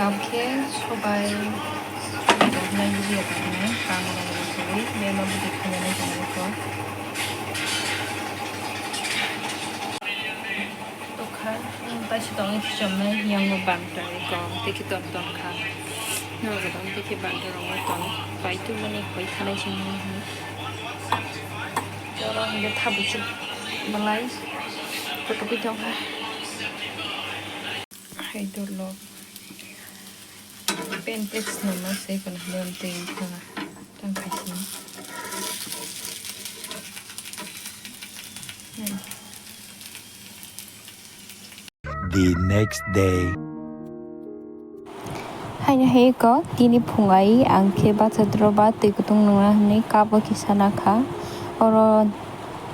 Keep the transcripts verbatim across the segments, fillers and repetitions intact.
Oke, sobai. Nai bidi ya tang nai, tang nai bidi sobai, bema bidi kanya nai tang nai ko. Tokha, um, taisi tong nai kichom nai, yang bo bang tang nai ko, tiki ton ton kha. Nang bo tong tiki bang tang nai ton, pai tu mani koi khanai sini. Oro hingke thabu chuk malai, kotopi tong kha. Hai dolo. Pen text nama se kono hwnwi twi khana tang khai sini. The next day. Haino hai ko tini phungai ang khe bacha dro ba twi kutung nungna hwnwi cup o kisa nakha. Oro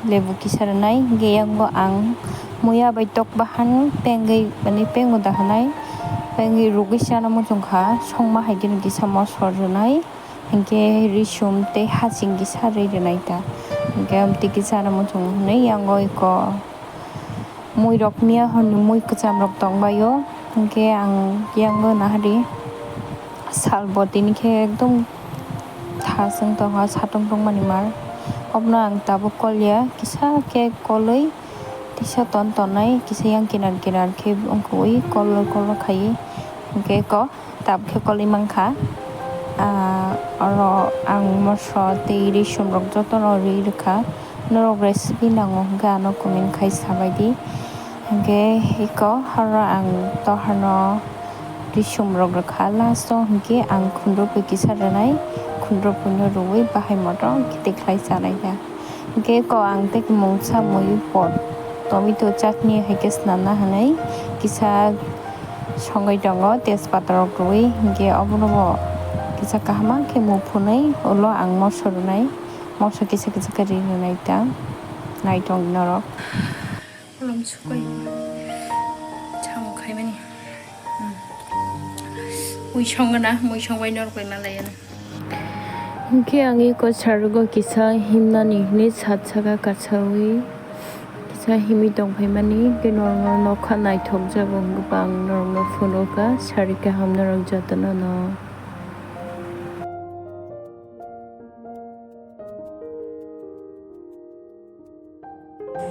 lebu kisa rwnai, hingke yango ang muya bai tok bahan pengwi, mane pengo dahanai, pengwi rugwi chana muchungkha, songma hai khe kisa mosor rwnai, hingke risum tei haching kisa rwi rwnai ta, hingke amtwi khe chana muchungo hwnwi yango eko muirok miya horni mui kwchamrok tongbaio, hingke ang yango nahari salbo tini khe ekdom thaswng tongkha, satung tongmani mar. Obono ang tabuk kolya, kisa khe kolwi tisa ton tonwi kisa yang kinar kinar khe wngkha ui kol kol khai. Hingke ko tabuk khe kolwi mankha. Ah, oro ang moso tei risum rok jotono rwi rwkha. Norok recipe nango hingke ano comment khai sabaidi. Hingke eko horo ang toharno risum rok rwkha, last o hingke ang khundrupui kisa rwnai, khundrupui no rwui bahai motom khe tikhlai chanai kha. Hingke eko ang tei mungsa mui pot tomato chutney hai khe swnamna hinui kisa songwi tongo, tejpata rok rwui, hingke obono bo kisa kaham khe mui phunui ulo ang moso rwnai, moso kisa kisa khe ri rwnai ta naitong norok. Ulo msukoi. Chamung khaimani. Hmm. Mui songna, mui songbai norok bai malai ano. Hingke ang iko sarugo kisa himnani hinui sat saka kasaui kisa himui tongphaimani, hingke norokno nokha naithok jago hingke ang norokno phunukha sari kaham norok jotono no.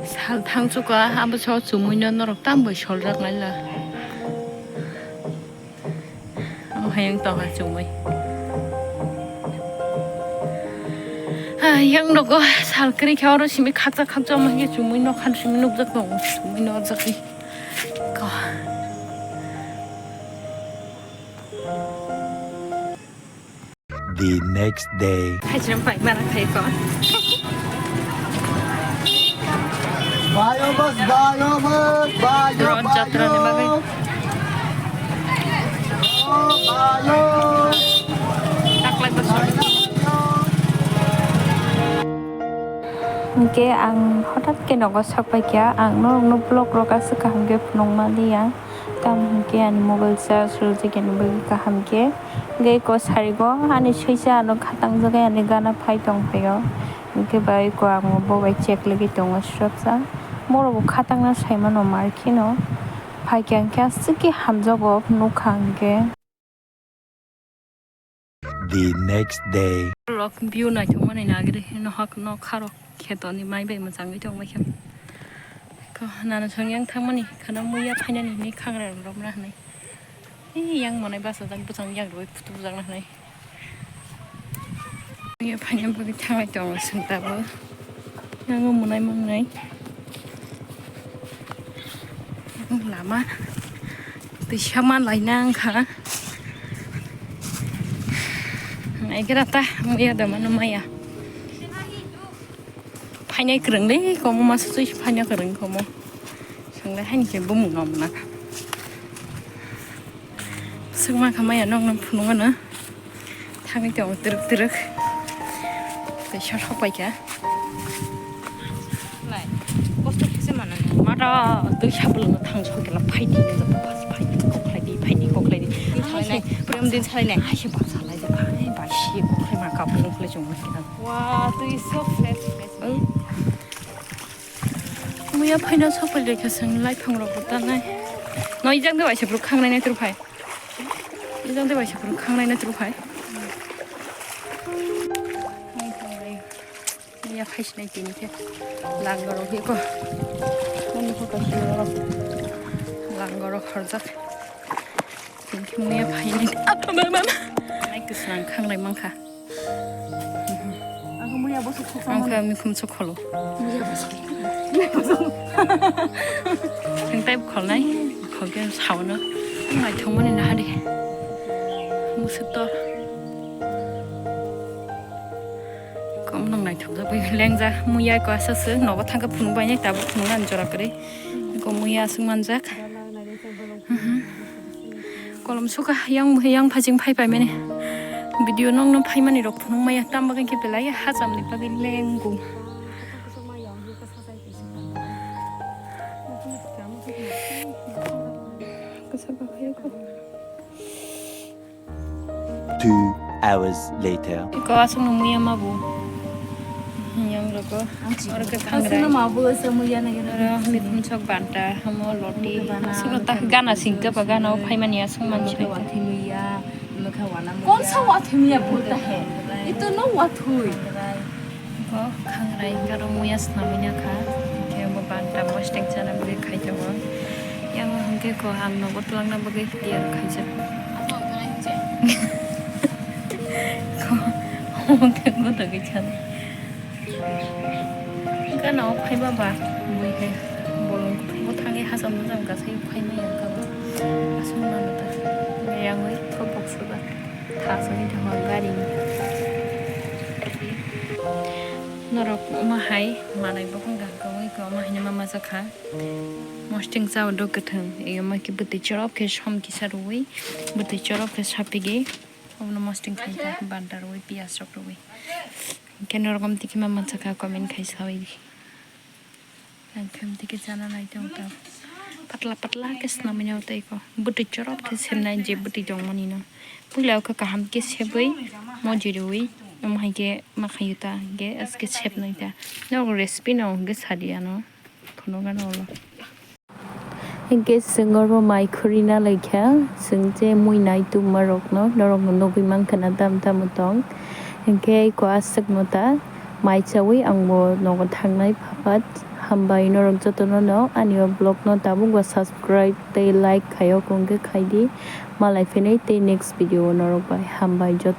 Sal thangsuka, abo so chumui no norok tam bai soljak laila. Ang hayung tong ha chumui. Ha, yang nogo sal kwrwi khe oro simi khakchak khakchak ma khe chumui nokhan simi nukjak tongo, chumui norjak ri. Ko. The next day. Hajram pai mana khai ko. Bayo bas, bayo bas, bayo, Ron jatra ni bayo. Bagai. Oh, bayo. Taklai bas. Hingke ang hotat ke nogo sakpai kha, ang norokno vlog rok aswk kaham khe phunukma liya. Tamo hingke ani mobile charge rwjak ani bagwi kaham khe. Hingke eko sarigo ani switch ano khatang jaga ani gana phai tong phaio. Hingke bai eko ang bo bai check lagwi tongo srapsa. Borok bo khatang no sai mano mar kheno. Phai khe hingke aswk khe hamjago nukha hingke. The next day. Rok view naithokmani nagri hino hak no kharok khetoni mai bai mwchangwi tongbai khe. Ko nana song yang thangmani khana muya phainani hinwi khangra romna hinwi. Ei yang monai basa jak bwchang yang rwi phutu bwjakna hinwi. Muya phaina bagwi thanglai tongo chwng tabuk. Yango monai mangnai. Lama. Twi sama laina wngkha. Naigra ta muya da mano maya. Phainai kwrwng le komo masa twi phaina kwrwng komo. Swngle haini khe bumung no mona. Swkma kha maya nokno phunukgano. Thangwi tongo twrwk twrwk. Tei sor sok pai kha. Lai, kosto khe se mano. Mata twi sabulno thang sok khe la phaidi, phaidi, kokhlaidi, phaidi, kokhlaidi. Prem din salai nai. Hai se ba salai ja, hai ba si kokhlai ma ka phung khlai chong ma khe. Wa, twi so fresh, fresh. Muya phaina sok pai le kha sang lai phang rok ta nai. Noi jang de waisa bru khang nai nai tru phai. Jang de bai se phuru khangnai na tru khai. Khangnai, khangnai. Ya phai sinai tini khe. Langorok he ko. Mani photo sini oro. Langorok horjak. Tini khe muya phai nai. Apa mama? Nai kisang khangnai mangkha. Ang khe mikhum sok kholo. Ang tei kholnai, kholke saono. Naithokmani naha de. Musutor. Kom nang naithokjak bai lengjak. Muya ko asa se nogo thangkhe phunuk bai nai, tabuk phunuk nani jora kwrwi. Ko muya aswk manjak. Kolom suka yang yang phajing phai pai mani. Video nong nong phai mani rok phunuk maya tam bagwi khe belai hacham ni bagwi lengkung. Two hours later. Ko aswk nung muya mabu. Yang roko. Oro ke khangrai. Aswk nung mabu aswk muya nang. Oro mikhum sok banta, hamo loti. Aswk no tak gana sing ke pa gana o phai mani aswk man sing. Kon sa wathui muya bolta hai? Ito no wathui. Bo khangrai hwnkhe aro muya swnamwi nakha, hwnkhe bo banta mostheng chana bagwi khai tongo. Yang hwnkhe ko ang nogo twlangna bagwi tiyar khaijak. Ko hwnkhe goda gwi chana. Gana o phaiba ba bui hai bolong bwthangwi hacham hacham kasai phaimaya kabo. Aswk mano ta. Yang oi ko boksajak. Thasani thangma gari ni. Norok omo hai manai bokong dangka oi ko omo haino ma majak kha. Mostheng chao do kwthwng. Iyoma khe bwtwi chorop khe som kisa rwui, bwtwi chorop khe sapigwi. Obono mostheng khai kha banta rwui, piyaj rok rwui. Hwnkhe norok omo twi khe ma majak kha comment khai saui di. Ang khe tiki chana nai tong ta. Patla patla khe swnamwi no tei ko. Bwtwi chorop khe semnai je bwtwi tongmani no. Puila o khe kaham khe sebwi moji rwui omo hai khe ma khaio ta hwnkhe aske sepnai ta. Nok recipe no hwnkhe sadi ano. Phunukgano ulo. Hwnkhe chwng oro mai khurina laikha. Chwng je mui nai tongma rokno norokno nugwi mankha na tamo tamo tong. Hwnkhe eko aswkno ta mai chawi ang bo nogo thangnai phapat. Hambai norok jotono no ani o vlog no tabuk bo subscribe tei like khai o kung khe khai di. Malai phinwi tei next video o norok bai hambai joto.